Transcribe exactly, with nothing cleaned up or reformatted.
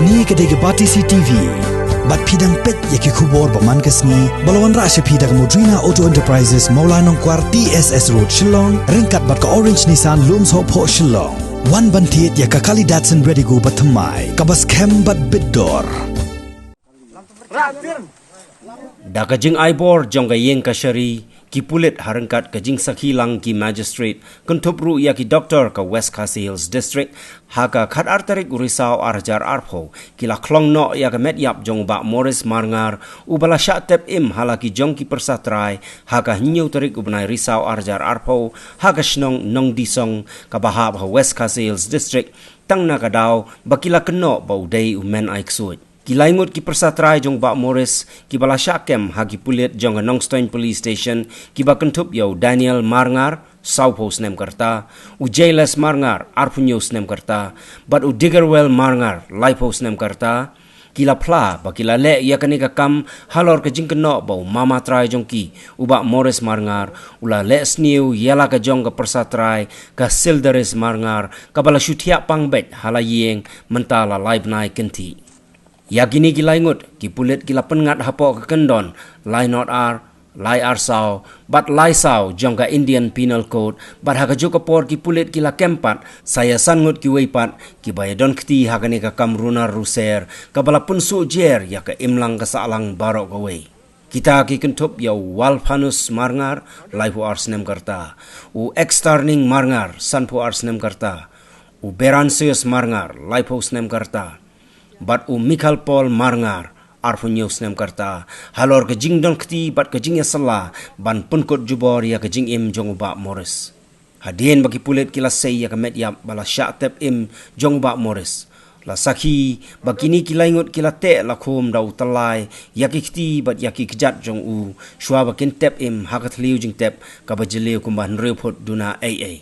Kane ka dei ka Batesi TV. Bad phi dang peit ïa ki khubor ba man ka sngi ba la wanrah sha phi da ka Modrina Auto Enterprises, Mawlai Nongkwar, T S S Road, Shillong, ryngkat bad ka Orange Nissan, Lumsohphoh, Shillong. Wan ban thied ïa ka Kali Datsun Redigo ba thymmai, kaba skhem bad bit dor. Da ka jingai bor jong ka ïing kashari, ki pulit ha ryngkat ka jingsakhi lang ki magistrate, kynthup ruh ïa ki doktor ka West Khasi Hills District, ha ka khatar tarik u Risaw ar hajar arphew, ki la khlong noh ïa ka met ïap jong u Bah Morris Marngar, uba la shah tep im ha la ki jong ki pyrsa trai, ha ka hynñiew tarik u bnai Risaw ar hajar arphew, ha ka shnong Nongdisong, kaba hap ha West Khasi Hills District, tang na ka daw ba ki la kynnoh ba u dei u men ai ksuid. Ki laingut ki pyrsa trai jong u Bah Morris, kiba la shah kem ha ki pulit jong ka Nongstoiñ Police Station, kiba kynthup ïa u Daniel Marngar, sawphew snem ka rta, u Jailes Marngar, arphew hynñiew snem ka rta, bad u Diggerwell Marngar, laiphew snem ka rta, ki la phla ba ki la leh ïa kane ka kam halor ka jingkynnoh ba u mama trai jong ki, u Bah Morris Marngar, u la leh sniew ïa la ka jong ka pyrsa trai, ka Sildaris Marngar, kaba la shu thiah pang beit ha la ïing mynta la lai bnai kynthih. Ïa kine ki laingut, ki pulit ki la pynngat hapoh ka kyndon, lai not ar, lai ar saw, bad lai saw jong ka Indian Penal Code, bad ha kajuh ka por ki pulit ki la kem pat sa ïa san ngut kiwei pat, kiba ïa don kti ha kane ka kam runar ruser, kaba la pynsuh jer ïa ka imlang ka sahlang baroh kawei. Kita ki kynthup ïa u Walphanus Marngar, laiphew ar snem ka rta, u Extarning Marngar, sanphew ar snem ka rta, u Beransius Marngar, laiphew snem ka rta, bad u Michael Paul Marngar, arphew hynñiew snem ka rta, halor ka jingdon kti bad ka jingïasylla ban pynkut jubor ïa ka jingim jong u Bah Morris. Hadien ba ki pulit ki la sei ïa ka met ïap ba la shah tep im jong u Bah Morris, la sakhi ba kine ki laingut ki la teh la khum da u tyllai ïa ki kti bad ïa ki kjat jong u, shuwa ba kin tep im ha ka thliew jingtep kaba jylliew kumba hynriew phut duna ei ei.